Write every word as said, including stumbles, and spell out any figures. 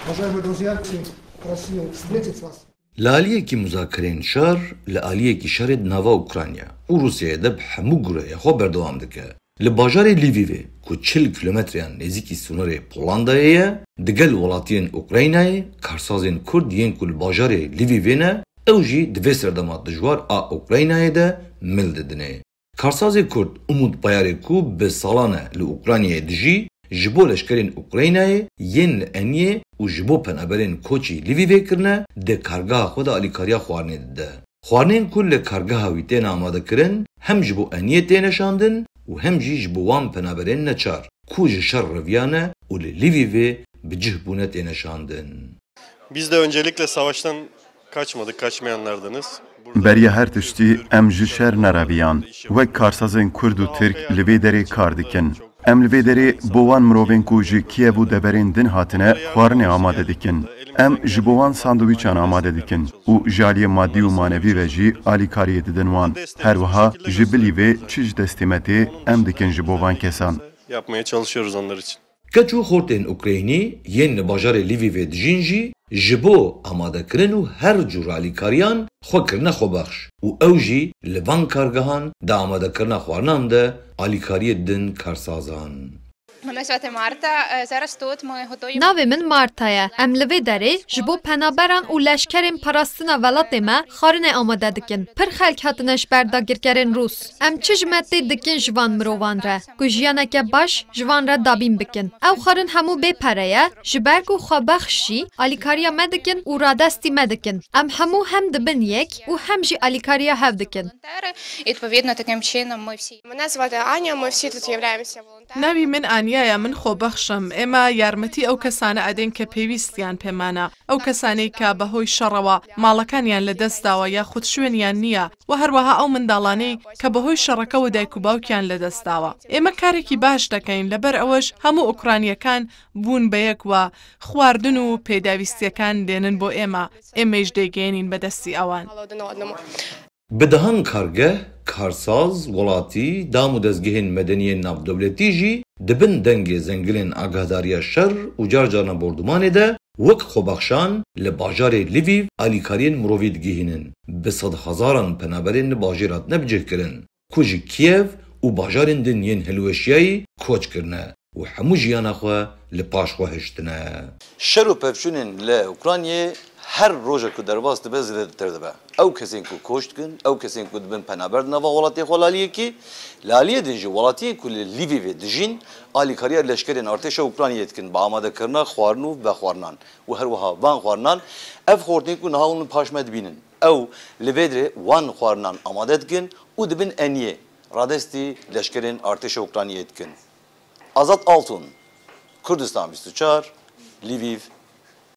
Уважаемые друзья, Россия встретит вас. Li aliyekî muzakerên şer, li aliyekî şerê di nava Ukrayna û Rûsyayê de bi hemû gureyê xwe berdewam dike. Li bajarê Lvivê, ku çil kilometreyan nêzîkî sînorê Polandayê ye, digel welatiyên Ukraynayê, karsazên Kurd yên ku li bajarê Lvivê ne, ew jî di vê serdema dijwar a Ukraynayê de mil didinê. Karsazê Kurd Umut Bayarê ku bi salan e li Ukraynayê dijî, ji bo leşkerên Ukraynayê yên li Eniyê û ji bo penaberên koçî Lvivê kirine, di kargeha xwe de alîkariya xwarinê dide. Xwarinên ku li kargeha wî tên amadekirin, hem ji bo Eniyê têne şandin û hem jî ji bo wan penaberên neçar ku ji şer reviyane û li Lvivê bi cih bûne têne şandin. Biz de öncelikle savaştan kaçmadık, kaçmayanlardanız. Burada Beriya her tiştî em ji şer nereviyan. Wek karsazên Kurd û Tirk li vê derê kar dikin. Em li vê derê bo wan mirovên ku ji Kiev û deverên din hatine xwarinê amade dikin. Em ji bo wan sandwîçan amade dikin û ji aliyê madî û manevî ve jî alîkariyê didin wan. Her wiha ji bilî vê çi ji destê me tê em dikin ji bo van kesan. Yapmaya çalışıyoruz onlar için. Keç û xortên Ukraynî yên li bajarê Lvivê dijîn jî ji bo amadekirin û her cûr alîkariyan xwe kirine xwebexş û ew jî li van kargehan di amadekirina xwarinan de alîkariyê didin karsazan. Мене звати Марта. Е, зараз тут ми готуємо. Navê min Marta ye. Em li vê derê ji bo penaberan û leşkerên parastina welatê me xwarinê amade dikin. Pir xelk hatine ji ber dagirkerên Rûs. Em çi ji me tê dikin ji van mirovan re, ku jiyaneke baş ji van re dabîn bikin. Ew xwarin hemû bê pere ye, ji ber ku xwebexş jî alîkariya me dikin û radestî me dikin. Em hemû hem dibin yek û hem jî alîkariya hev dikin. Відповідно, таким чином ми всі. Мене звати Аня, ми всі тут являємося волонтерами. Navê min Anya ye, min xwebexş im. Ême yarmetî ew kesane edên ke pêwîstiyan pê me ne. Ew kesanê ke behoy şerrewa malekaniyan li dest dawa ya xud şwêniyan niye. Û her wiha ew mindalanê ke behoy şerreke û dayik û bawkiyan li dest dawa. Ême karekî baş dekeyn, li ber ew ji hemû Ukrayniyekan bûn be yek we xwardin û pêdawîstiyekan dênin bo ême. Ême jî dêgênîn be destî ewan. Bi dehan kargeh, karsaz, welatî, dam û dezgehên medeniyên navdewletî jî di bin dengê zengilên agahdariya şer û car carna bordumanê de wek xwebexşan li bajarê Lviv alîkariyên mirovî digihînin. Bi sedhezaran penaberên li bajêr hatine bicihkirin, ku ji Kiev û bajarên din yên hilweşiyayî koç kirine û hemû jiyana xwe li paş xwe hiştine. Şer û pevçûnên li Ukraynayê her roje ku derbas dibe zêdetir dibe. Ew kesên ku koç dikin, ew kesên ku dibin penaber di nava welatê xwe li aliyekî, li aliyê din jî welatiyên ku li Lvivê dijîn, alîkariya leşkerên artêşa Ukraynayê dikin bi amadekirina xwarin û vexwarinan û her wiha van xwarinan ev xortên ku niha hûn li paş me dibînin. Ew li vê derê wan xwarinan amade dikin û dibin eniyê radestî leşkerên artêşa Ukraynayê dikin. Azad Altun, Kurdistan bîst û çar, Lviv,